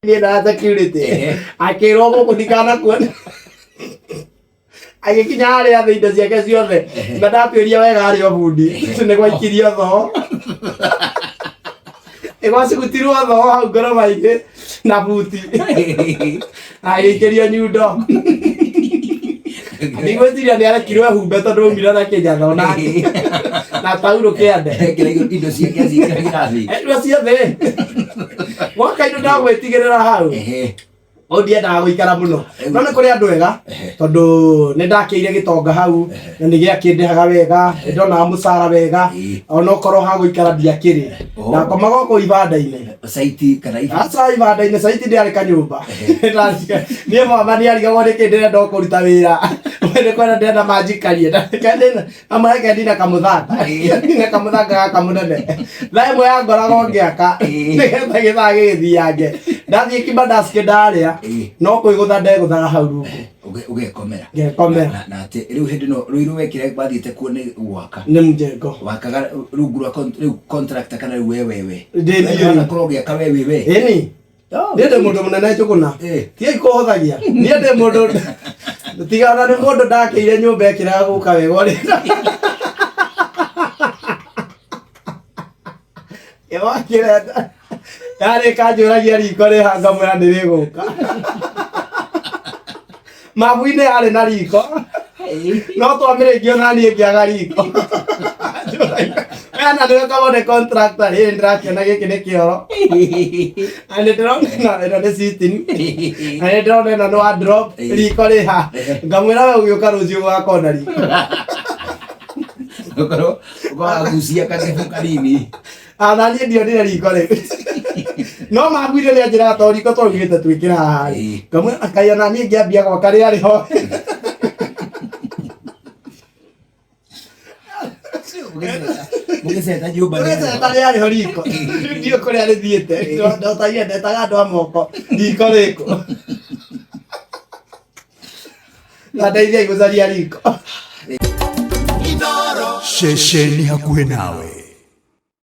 Mĩena ya security. Akĩrwo gũkũ ndikanakuone. Agĩkinya harĩa thĩ indo ciake ciothe na ndatuĩria wega harĩ o bundi nĩ gwaikirio thoo, nĩ gwacugutirwo thoo hau ngoroba-inĩ na buti, agĩikĩrio nyundo. Ndigwĩciria nĩ arekirwo ehumbe tondũ aumire na kĩnyatha onake na taurũ kĩande. Ekĩra indo ciake aciĩkĩra thĩ. Indo ciothe gwaka indo ndagwĩtigĩrĩra hau. O ndiendaga gũikara mũno, no nĩ kũrĩ andũ ega tondũ nĩ ndakĩire gĩtonga hau na nĩ gĩakĩndĩhaga wega, nĩ ndonaga mũcara wega. Onokorwo ha gũikara ndiakĩrĩ. Ndakomaga o kũu ibanda-inĩ. Saiti kana iba? Aca, ibanda-inĩ, saiti ndĩarĩ kanyũmba. Niĩ mama nĩ arigagwo nĩkĩ ndĩrenda o kũruta wĩra, nĩ kwenda ndĩrenda manjikarie amwe ndina kamũthanga, ndina kamũthanga gaka mũnene. Thaa ĩmwe yangoragwo ngĩaka nĩgetha gĩthaa gĩgĩthiange ndathiĩ kibandaski ndarĩa, no kwĩgũtha ndegũthaga hau rungu. Ũgekomera. Ngekomera. Na atĩ rĩu hĩndĩ no rũirũ wekire wathiĩte kuo nĩ gwaka? Nĩ mjengo. Wakaga rungu rwa rĩu contractor kana rĩu we wewe? Ndĩ niĩ. Wanakorwo ũgĩaka we wĩ we? Ĩni. Niĩ ndĩ mũndũ mũnene njũgũna. Tigai kũhũthagia, niĩ ndĩ mũndũ tiga ona nĩ mũndũ ndakĩire nyũmba ĩkĩraga gũka wega ũrĩa ĩwakĩrenda yarĩ kanjũragia riko rĩha, ngamwĩra nĩ rĩgũka. Mabu-inĩ yarĩ na riko no twamĩrĩkia ona niĩ ngĩaga riko ana nĩwe kamone contractor ĩĩ ndĩrakĩona gĩkĩ nĩ kĩoro na nĩ ndĩrona ĩno ĩno nĩ sitting na nĩ ndĩrona ĩno nĩ wardrobe, riko rĩha? Ngamwĩra we ũgĩũka rũciũ gũgakorwo na riko. Ũkorwo ũkagucia kagĩbũ kanini. Ana niĩ ndionire riko rĩu no mabuire nĩ anjĩraga to riko twaugĩte twĩkĩra haha. Ngamwĩra akai ona niĩ ngĩambia gwaka rĩarĩ ho. Mũgĩceta nyũmba nĩ Ũgĩceta rĩarĩ ho riko, ndiũ kũrĩa rĩthiĩte. Ndotagia ndetaga andũ a moko, riko rĩkũ na ndeithiai gũcaria riko. Ceceni hakuhĩ nawe.